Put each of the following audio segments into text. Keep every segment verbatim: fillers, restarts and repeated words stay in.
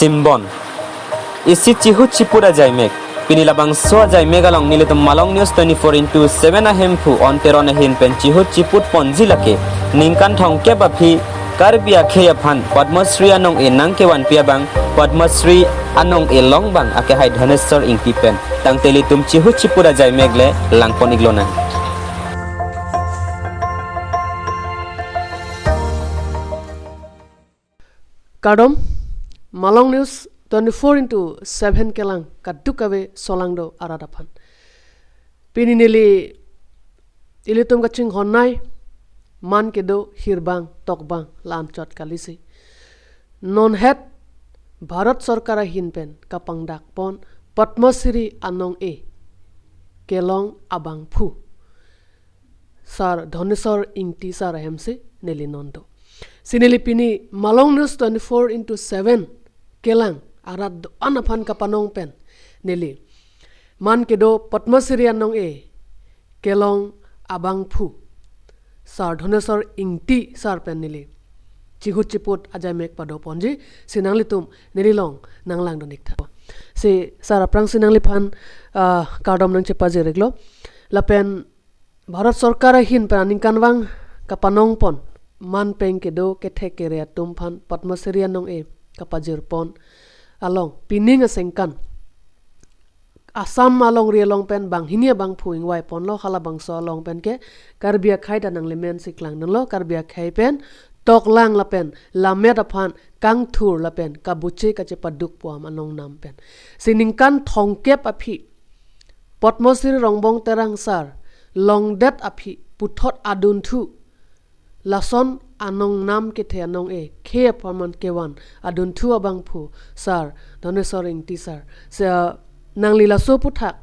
Simbon. Isi chihut chiput ajaimek. Pini labangso ajaimek along nelitum Malong News twenty-four into seven ahemphu On Teron ahin pen chihut chiput ponji lake ningkan thomkep aphi Karbi akhei aphan Padma Shri anong-e nangkevanpi abang Padma Shri anong-e longbang akehai Dhaneswar Ingti pen tangte ilitum chihut chiput ajaimek le langpon iklonang. Kardom, Malong News twenty-four into seven kelang kadokave solangdo arat aphan. Pini neli ilitum kachinghonnei man kedo hirbang tokbang la-anchot kalisi. Non het Bharat Sorkar ahin pen kapangdakpon Padma Shri anong-e kelong abangphu Sar Dhaneswar Ingti sar ahemsi neli non do. Si neli pini Malong News twenty-four into seven kelang arat do-an aphan kapanong pen neli man kedo Padma Shri anong-e kelong abangphu Sar Dhaneswar Ingti sar pen neli chihut chiput ajaimek pado ponji, si nanglitum neli long nanglangdun ik tha. Si sar aphrangsi nangliphan, ah, kardom nangchepajir iklo. Lapen Bharat Sorkar ahin pen aningkanvang kapanongpon man pen kedo kethek kere atum aphan Padma Shri anong-e kapajirpon along pining asengkan Assam alongri along pen banghini abangphu ingvaiponlo, halabangso along pen ke Karbi akhei ta nanglimen si klangdunlo, Karbi akhei pen toklang lapen lammet aphan kangthur lapen kabuche kachepaduk puam anong nam pen. Si ningkan thomkep aphi Padma Shri Rongbong Terang sar longdet aphi puthot adunthu lason anong nam kethe anong-e khei apharman kevan adunthu abangphu Sar Dhaneswar Ingti sar. Sa nangli laso aputhak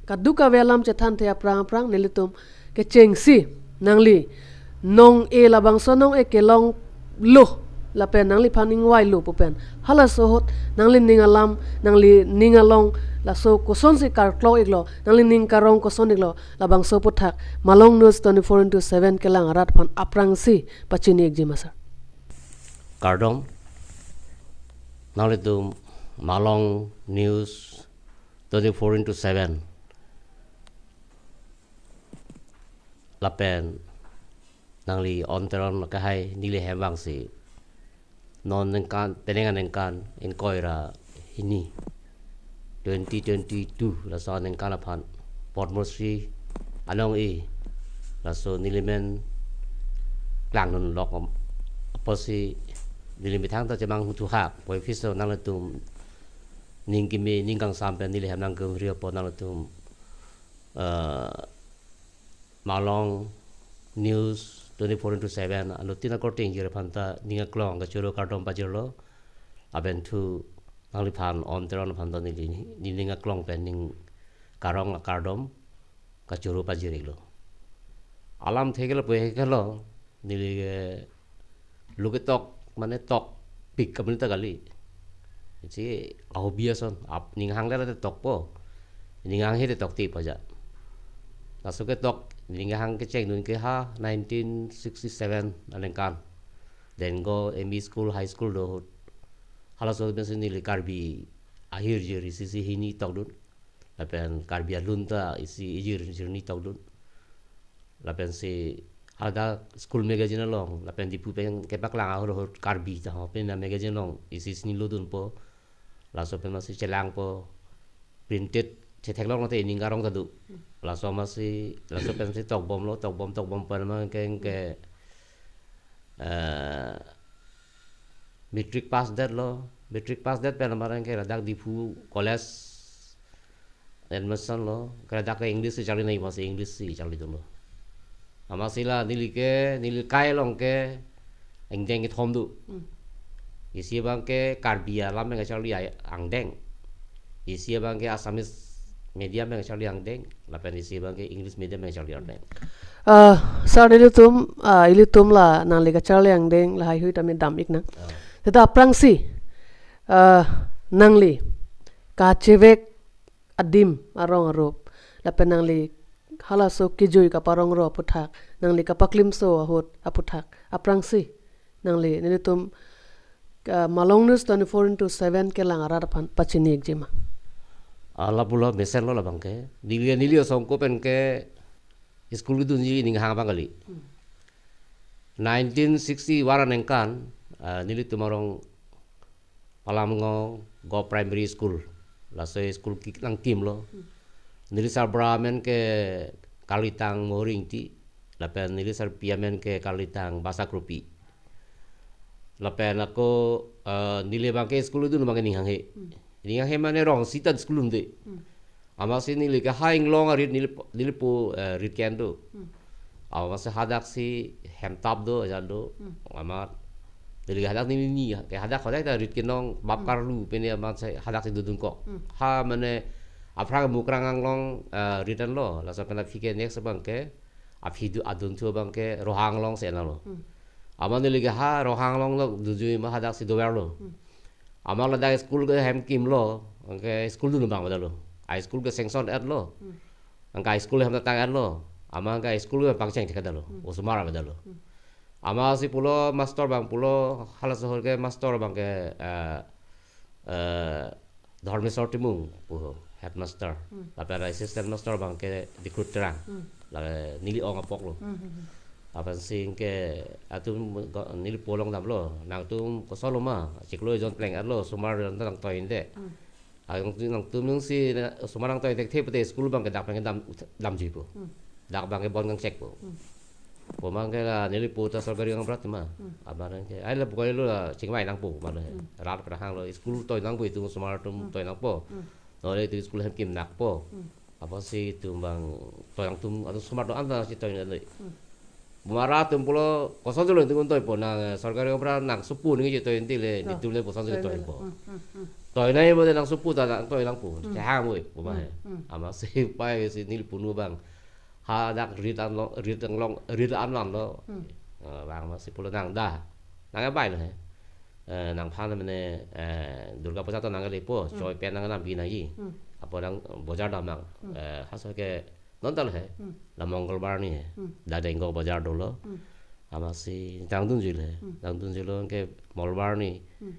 kadokave alam chethanthe aphrang aphrang nelitum kechengsi nangli nong-e labangso anong-e kelonglo lapen nangliphan ingvailo pu pen halaso ahut nanglining alam, nanglining along laso kosonsi karklo iklo, nanglining karong koson iklo, labangso aputhak Malong News twenty-four into seven kelang arat aphan aphrangsi pachini ikji ma sar. Kardom. Nanglitum Malong News twenty-four into seven lapen nangli On Teron akehai neli hem vangsi non ningkan, penang aningkan ingkoi ra hini twenty twenty-two laso aningkan aphan Padma Shri anong-e laso nelimen klangdunlok apotsi neli methang ta chemanghu thuhak poi piso nanglitum ning keme ning kangsam pen neli hem nangkemri apot nanglitum, eh, Malong News twenty-four into seven anuttin akorte ingjir aphan ta ning aklong kachoro kardom pajirlo. Lapen thu nangliphan On Teron aphan ta neli, neli ning aklong pen ning karong akardom kachoro pajir iklo. Alamthe ke lapu he ke lo, neli ke lo ketok mane tokpik kemuni ta kali. Isi a-hobby ason, ap ning hang le tokpo. Ning hanghe te tokte paja. Laso ketok ning hang kechengdun ke ha nineteen sixty-seven aningkan. Then go M E school, high school do ahut. Halaso pensi neli Karbi ahirjir isi isi hini tokdun. Lapen Karbi alun ta isi ijir jirni tokdun. Lapensi hadak school magazine along, lapen Diphu pen kepaklang ahut ahut Karbi ta ho pen a-magazine along isi isi nilodunpo. Laso pen masi chelangpo. Printed chetheklong lote ning karong ta do. Laso masi, laso pensi tokbomlo, tokbom, tokbom pen ma ke, ke, eh, matric pass detlo, matric pass det pen amareng ke ladak Diphu college admission lo, ke ladak ke English si charli nai masi English si charlidunlo. Amatsi la neli ke, neli kai along ke angdeng kethom do. Hmm. Isi abang ke Karbi alam pen kacharli ai-, angdeng. Isi abang ke Assamese medium pen kacharli angdeng. Lapen isi abang ke English medium pen kacharli angdeng. Ah, sar nelitum, ah, ilitum la nangli kacharli angdeng lahaihui tame dam iknang. Ah. Seta aphrangsi, ah, nangli kachevek adim arong arup lapen nangli halaso kejui kaparongro aputhak, nangli kapaklimso ahut aputhak, aphrangsi nangli nelitum Ke Malong News twenty-four into seven kelang arat aphan pachini-ikji ma? Ala pulo mesen lo labang ke. Neli, neli asong ko pen ke school kedunji ning hang abang kali. Hmm. Nineteen sixty-one aningkan, ah, nelitum arong Palamngo Govt Primary School. Laso school ke nangkimlo. Hmm. Neli sarbura amen ke Karlitang Mohori Ingti. Lapen neli sarpi amen ke Karlitang Basa Kropi. Lapen ako, eh, neli abang ke school dun abang ke ning hanghe. Hmm. Ning hanghe mane rong sita school dunde. Hmm. Amatsi neli ke ha inglong arit neli po, neli po, eh, rit ke-en do. Hmm. Amatsi hadaksi hemtap do, ajan do. Hmm. Amat neli ke hadak neli ni, ke hadak hadak ta rit kenong bap Hmm. karlu pene amatsi hadaksi dodun kok. Hmm. Ha mane aphrang Mukrang Anglong, eh, rit enlo, laso pen aphi ke next abang ke, aphi do adun thu abang ke Rohang Anglong si enlo. Hmm. Amat neli ke ha Rohang Anglong lo dunjui ma hadaksi doverlo. Hmm. Amat ladak school ke hem kimlo, anke school dun abang beda lo. A school ke sanction etlo. Hmm. Anke school hem ta tang etlo. Amat anke school ke pangcheng thekdetlo. Hmm. Osomar beda lo. Hmm. Amatsi pulo master abang pulo, halaso ahut ke master abang ke, eh, eh, Dharmeswar Timung pu headmaster. Hmm. Lapen assistant master abang ke Dikru Terang. Hmm. La neli ong apok lo. Hmm, hmm, hmm. Lapensi anke atum go-, neli po along damlo. Nangtum koson lo ma? Chiklo ejon pleng etlo, osomar anta nangtoi-un-e. Hmm. Nangtum, nangtum nangsi na, osomar nangtoi thekthe pute school abang ke dak abang ke dam, damjuipo. Hmm. Dak abang ke bon kangchekpo. Hmm. Pu abang ke la neli po ta sorkari gaonbura ma. Hmm. Amat anke, ai la bukai lo la chingvai nangpo, amat lo he. Hmm. Rat pen hanglo, school toi nangpo, itum osomar atum Hmm. toi nangpo. Hmm. Nole itum school hem kim nangpo. Hmm. Apotsi itum abang toi nangtum, atum osomar do-an ta si toi nang. Hmm. Bumara atum pulo, koson jolo itum toipo, nang, eh, sorkari gaonbura nangsopo nangji toi-un-e le, Oh. Itum le koson jolo Toi nang. Toipo. Hmm, hmm, hmm. Toi nang ibo de nangsopo ta nangtoi nangpo. Hmm. Chehang boi, buma Hmm, he. Hmm. Amatsi pai si neli punu abang. Hadak rit anlong, rit anglong, rit anlong lo. Hmm. Eh, bang amatsi pulo nang da. Nang abai lo he. Eh, nangphan mane, eh, Durga Puja to nanglepo, Hmm. choi pen nang nampi nangji. Hmm. Apot nang bojar damnang. Hmm. Eh, halaso ke non ta lo he. Hmm. La Mongolbar arni he. Hmm. Dak Dengkok bojar dolo. Hmm. Amatsi nangdunjui lo he. Hmm. Nangdunjui lo anke Mongolbar arni. Hmm.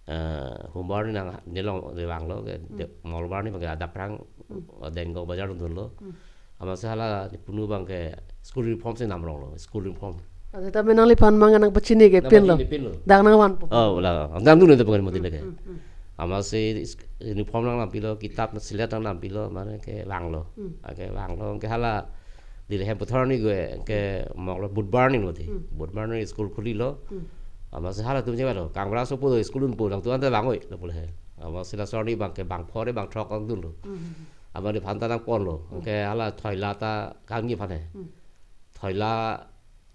Eh, Humbar arni nang nelong le vanglo ke, Hmm. de-, Mongolbar arni abang ke adap aphrang, Hmm. eh, Dengkok bojar dun dunlo. Hmm. Amatsi hala neli punu abang ke school uniform si namronglo, school uniform. Ante tame nangliphan mang nangpachini ke Nang pinlo. pachini pinlo. Dak nangvanpo. Oh, la, nangdun itu pengen mati Hmm, lagi. hmm, hmm. Amatsi is-, uniform nangnampilo, kitap slate nangnampilo, mane ke vanglo. Hmm. Anke vanglo, anke hala neli hem puthot arni gue, anke Mongol Budbar arni mati. Hmm. Budbar arni school khulilo. Hmm. Amatsi halatum chevanglo. Kangbura sopo do school dunpo, nangtum anta vang-oi, lapu lo he. Amatsi laso arni abang ke bangphore bangthrok nangdunlo. Hmm. Amat neliphan ta nangponlo. Hmm. Anke hala thoila ta kangni aphan he. Hmm. Thoila,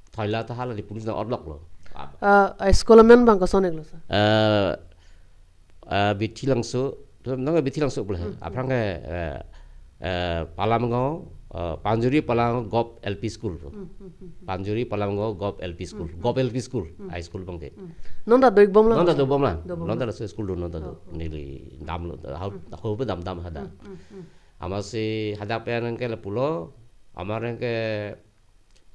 thoila ta hala neli punu nang-otloklo. Ah, ah, school amen abang koson-iklo, sir? Eh, eh, Bithi Langso, tu nang Bithi Langso pu lo he. Hmm, hmm. Aphrang ke, eh, eh, Palamngo, eh, Panjuri Palamngo Govt L P School. Hmm, hmm, hmm, hmm. Panjuri Palamngo Govt L P School. Hmm, hmm. Govt L P School, Hmm. high school abang ke. Hmm. Non ta do-ikbomlang, Non ta sir? dobomlang. Dobomlang. Non ta laso school do non ta do. Oh, oh. Neli damlo, hau, Hmm. hau pe dam dam hadak. Hmm, hmm, hmm. Amatsi hadak pen anke lapulo, amat anke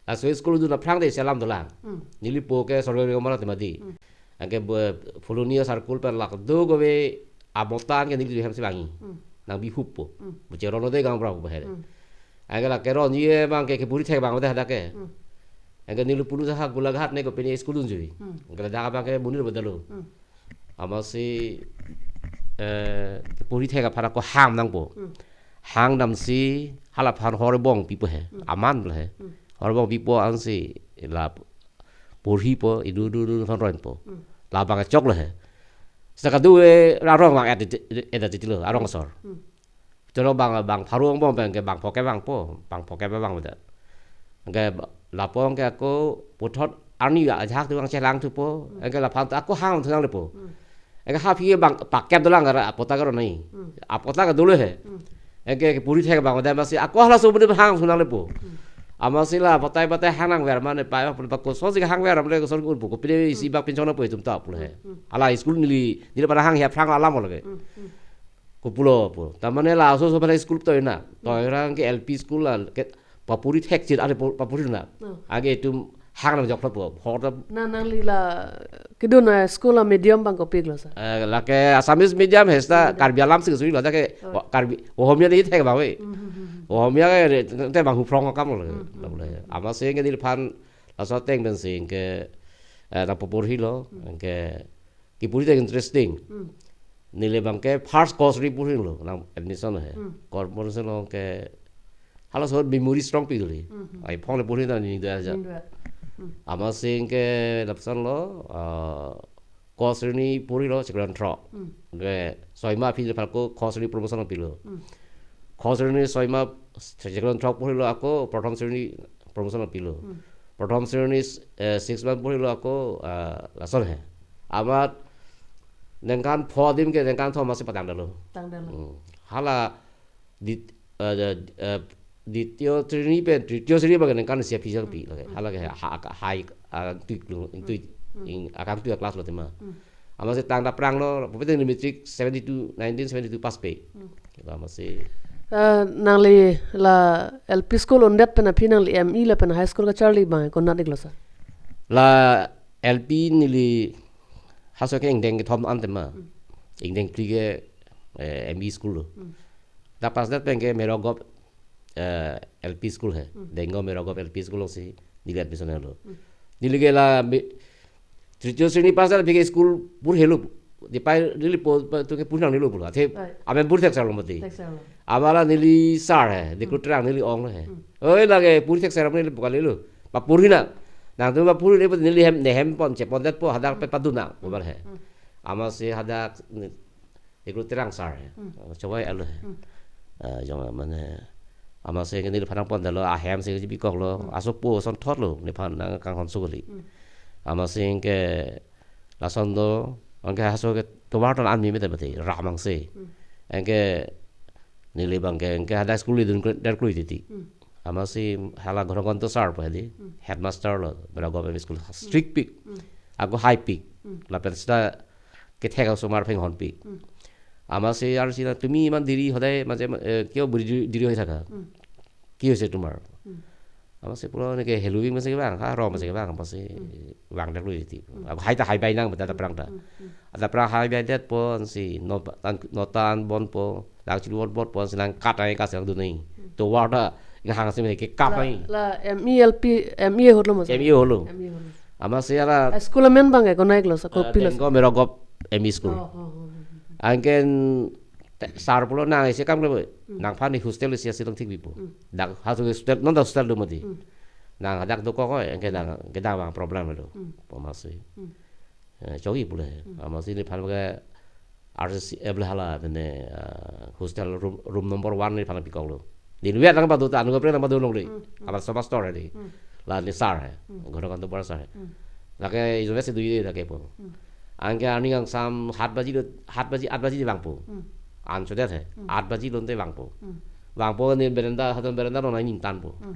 laso school dun aphrang de si alam dolang. Hmm. Neli po ke sorkari gaonbura te mati. Hmm. Anke bo Phola News Circle pen lak do gove amotan ke neli hem si vangji. Hmm. Nang bihuppo. Hmm. Bo cheron lo de gaonbura pu he. Hmm. Anke lake ronji abang ke kepuri thek abang de hadak ke. Hmm. Anke neli punu sa ha Golaghat ne kopine school dunjui. Hmm. Anke ladak abang ke monit beda lo. Hmm. Amatsi, eh, kepuri thek aphan ako hang nangpo. Hmm. Hang damsi halaphan horbong pipo he. Hmm. Aman lo he. Hmm. Horbong pipo ansi la porhipo, idu du du phan roinpo. Hmm. Labang choklo he. Saka do e arong abang et et et lo, arong asor. Hmm. Choro bang, bang pharo angbong abang ke bangpho kevangpo, bangpho kevang beda. Anke ba-, lapu anke ako puthot arni ajahak tu abang chelang thupo, Hmm. anke laphan ta ako hang thu nanglepo. Hmm. Anke ha aphi abang paket dolang kara apota karo nai. Hmm. Apota ke dolo he. Hmm. Anke kepuri thek abang beda amatsi ako halaso budi hang thu nanglepo. Hmm. Amatsi la batai batai hang nangver mane pai bang pun bako sosi hangver mane koson ko-unpo, kopine isi Hmm. bak pinchong nangpo itum ta pu lo he. Hmm. Hmm. Hala school neli, neli pada hang he aphrang alam lo ke. Hmm. Hmm. Kopulo pu. Ta mane laso so pada school toi na. Hmm. Toi rang ke L P school la ke papuri thek chit are pu-, papuri na. Hmm. Anke itum Hang nang jok thot po, hor ta. Na nangli la kedun a school a medium abang kopi lo sir? Eh, lake Assamese medium he seta. Medium. Karbi alam si sui lo, lake. Oh. Wa-, Karbi, Ohomia ni thek abang we. Hmm, hmm, hmm, hmm. Ohomia ke te abang hu phrong akam lo. Hmm, hmm, hmm, hmm. Amatsi ke neliphan laso ateng pensi ke, eh, nangpupurhi lo, hmm, ke kipuri ta interesting. Hmm. Neli abang ke first course ri purhi lo, nang admission he. Hmm. Course purhi lo ke halaso memory strong pi duli. Hmm, hmm. Ai phong le purhi ta neli do aja. Neli do. Hmm. Amatsi ke lapuson lo, ah, course arni purhi lo, chiklo throk. Hmm. Ke soima aphi le phalko course arni promotion pilo. Hmm. Course arni soima, chiklo throk purhi lo ako, prothom sreni promotion pilo. Hmm. Prothom sreni, eh, six month purhi lo ako, ah, lason he. Amat ningkan pho adim ke ningkan thom amatsi patang dalo. Tang dalo. Hmm. Hala dit-, eh, eh, ditio sreni pen, tritio sreni abang ningkan isi aphi sang pi lake. Hmm. Hala ke ha, ha, high, ah, tuik lo, tuik, hmm, ing, akam tuik class lo tema. Hmm. Amatsi tangda prang lo, pupete ni matric seventy-two, nineteen seventy-two pass pe. Hmm. Kita amatsi. Eh, nangli la L P school undet pen aphi nangli M E lapen high school kacharli abang konat iklo sir? La L P neli halaso ke ingdeng kethom an tema. Hmm. Ingdeng phli ke, eh, M E school lo. Hmm. Dak pass det pen ke Merogop, eh, L P school he. Hmm. Denggo Merogop L P school si neli admission lo. Hmm. Neli ke la mi-, tritio sreni pass det aphi ke school purhe lo. Di pai neli po, pa, tu ke purhi nangne lo pulo. Athe, right, amen pur thek sar lo mati. Thek sar lo. Amat la neli sir he, di, hmm, kru terang neli ong lo he. Hmm. Oi, lake pur thek sar lo neli buka lelo. Papurhi nang. Nangtum papurhi le neli hem, ne hem pon, chepon det po, hadak, hmm, pe padun nang, hmm, bubar he. Hmm. Amatsi hadak, ne, ikru terang sir he. Hmm. Ah, chowai alo he. Hmm. Ah, jong mane, amatsi ke neliphan nangpon dalo, ahem si kebi kok lo, hmm, asopo ason thot lo, neliphan nangkanghon so kali. Hmm. Amatsi ke lason do, anke halaso ke tovar ton anmi mete mete, ramang se. Hmm. Anke neli abang ke, anke hadak school idun kre-, der klui titi. Hmm. Amatsi hala Ghanakanto sir po hedi, hmm, headmaster lo, Merogop M E school, hmm, strict pik. Hmm. Ako high pik. Hmm. Lapen seta kethek osomar aphan hon pik. Hmm. Amatsi arsi na, "তুমি ইমান দেৰি সদায় মাজে মা-, এ, কিয় দেৰি, দেৰি হৈ থাকা? Hmm. কি হৈছে তোমাৰ?" Hmm. Amatsi pulo, "এনেকে হেলুইং মাজে কিবা, হা, ৰ মাজে কিবা, amatsi, hmm, vang der klui titi." Hmm. Ako high ta high bai nang, beta ta prang ta. Hmm, hmm. Ada prang high bai det ponsi, no, tan, no tan bon po. Nang chili bor bor ponsi nangkat ai kasang dunai. Hmm. Tovar ta inghang si me ke kap ai. La, la M E L P, M E ahut lo masa? M E ahut lo. M E ahut lo. Amatsi hala, eh, school amen abang ke konat iklo sir, ah, kopi lo sir? Denggo Merogop M E school. Oh, oh, oh, oh. Anke te, sir pulo nang isi akam klempo. Hmm. Nangphan ne hostel isi asi tong thik bipo. Hmm. Dak halaso hostel, non dak hostel do mati. Hmm. Nang hadak dokok oi, anke, hmm, nang, anke dak abang problem lo. Hmm. Amatsi. Hmm. Eh, chogi pulo he. Hmm. Amatsi neliphan ke R C C, eh, bela hala, mane, ah, hostel room, room number one neliphan pikok lo. Neli vet nangpado ta, anu kapre nangpado longle. Hmm, hmm. Amat so master he di. Hmm. La ne sir he. Hmm. Ghanakanto Bora sir he. Hmm. Lake ijo vesi dui de lake po. Hmm. Anke arni kangsam hat baji lo, hat baji, at baji vangpo. Hmm. An chodet he. Hmm. At baji lonte vangpo. Hmm. Vangpo ne berenda, haton berenda non nangning tanpo. Hmm.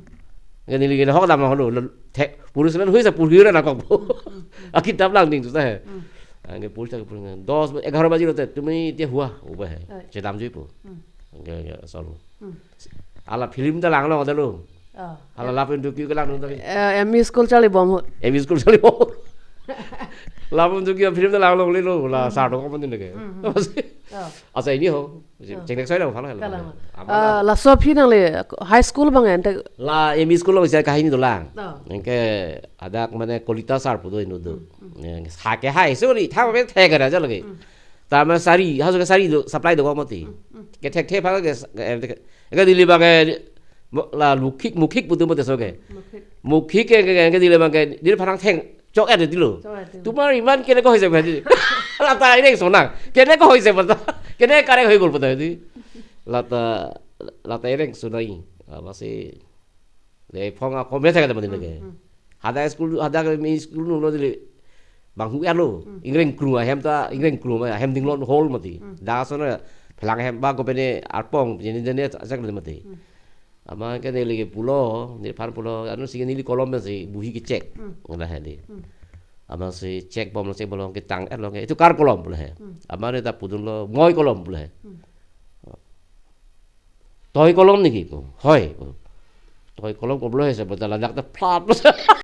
Anke neli ke hok dam holo, lo, the, purhi selen hui sa purhi ra nangkokpo. Hmm, hmm, hmm. A kitap lang ding tu ta he. Hmm. Anke purhi ta purhi. Dos, egharo baji lote, "তুমি এতিয়া শুৱা," pupo he. Right. Chedam juipo. Hmm. Anke, anke, solo. Hmm. Hala film ta lang lo, ada lo. Oh. Hala Love and Tokyo ke lang lo ta. Eh, M E school charli bom ahut. M E school charli bom. Love and Tokyo film ta lang longle lo, la, hmm, sir dokok mati neke. Hmm, hmm. Oh. Asa ini ho. Oh. Chengnek soi lang, phala, phala. Kalang. Amat, ah, la, laso aphi nangli high school abang ente? La M E school along isi kahini dolang. Oh. Anke hadak mane Kolita sir pu do inut do. Hmm, hmm. Anke hake hai, sorry, thang me thek aja lagi. Hmm. Tama sari, halaso ke sari do, supply dokok mati. Hmm, hmm. Kethek the phala ke, ke, ke neli abang ke, mo-, la mukhik, mukhik putu mati so ke. Mukhik. Mukhik ke, ke, ke, ke neli abang ke, neliphan nangtheng chok-et dilo. Chok-et dilo. "তোমাৰ ইমান কেনেকৈ হৈছে?" বুলি সুধিছে। Lata ireng sonang. "কেনেকৈ হৈছে?" pu ta. "কেনেকৈ correct হৈ গ'ল?" pu ta, di. Lata, lata ireng sonai. Amatsi le phong ako me thek ada mati lagi. Hmm, hmm. Hadak school, hadak M E school nu lo dili. Bang hu alo. Hmm. Ingreng kru ahem ta, ingreng kru ahem dinglon hall mati. Hmm. Dak ason phelang ahem ba kopine arpong, jeni jeni ajak mati. Hmm. Amat ke neli ke pulo, neliphan pulo, anu si neli kolom si bohi ke check. Hmm. Nggak ada di. Hmm. Amatsi check bom lo, check bom lo, ketang-et lo ke, "Itu kar kolom?" pulo he. Hmm. Amat ne ta pudun lo, "Moi kolom," pulo he. Hmm. "Toi kolom niki?" pu. "Hoi," pu. "Toi kolom ko pulo he," si pulo ta ladak ta plat.